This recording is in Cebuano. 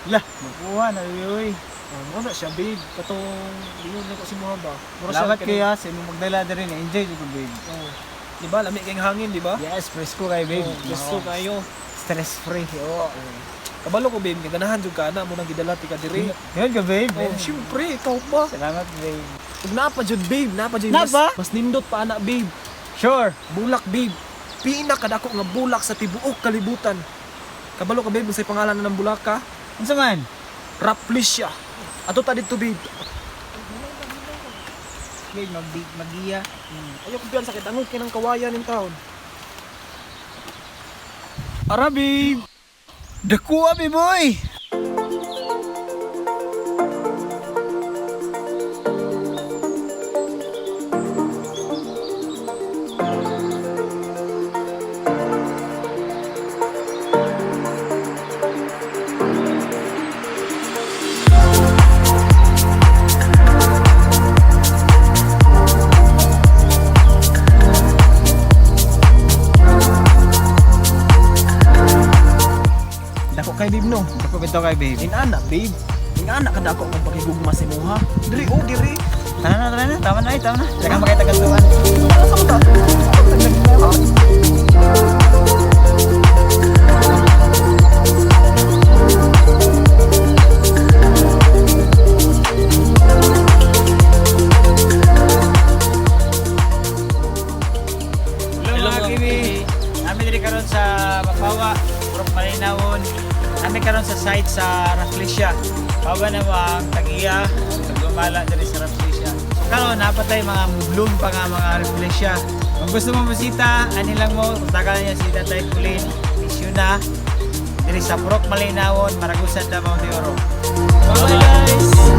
Lah, makuha na uy. Oh, mo na siya, babe. Katong ingon na ko si Muha ba. Mura siya Salamat kaning- kaya sa imong magdala diri na enjoy jud ko, babe. Oh. Di ba lami kay hangin, di ba? Yes, presko kay, babe. Oh, presko Oo. kayo. Stress free. Oo. Kabalo ko, babe, kay ganahan jud ka ana mo nang gidala ti ka diri. Yun ka, babe. Oh, syempre, ikaw pa. Salamat, babe. Ug naa pa jud, babe, naa pa jud. Naa pa? Mas nindot pa ana, babe. Sure. Bulak, babe. Pinakadako nga bulak sa tibuok kalibutan. Kabalo ka, babe, unsay pangalan na ng bulak ka? Unsa man? Rafflesia. Ato ta didto, babe. Babe, magiya. Ayaw ko piyan sakit angog kay ng kawayan in town. Ara, babe. Dakuha, babe, boy. Dako kay babe no. Dako bitaw kay, babe. Inana, babe. Inana ka dako ang pakigugma si Muha. Diri oh, diri. Tara na, tara na. Tama na, eh, tama na. Teka, makita ka. Asa mo ta? Hello, mga kiwi. Nami diri karon sa Mapawa, Purok Malinawon. Nami karon sa site sa Rafflesia. Pawa na mo ang tag-iya, tagumala diri sa Rafflesia. So karon napatay mga bloom pa nga mga Rafflesia. Kung gusto mo bisita, ani lang mo, kontakan niya si Tatay Kulin, Misyuna, diri sa Purok Malinawon, Maragusan, Davao de Oro. Bye, guys.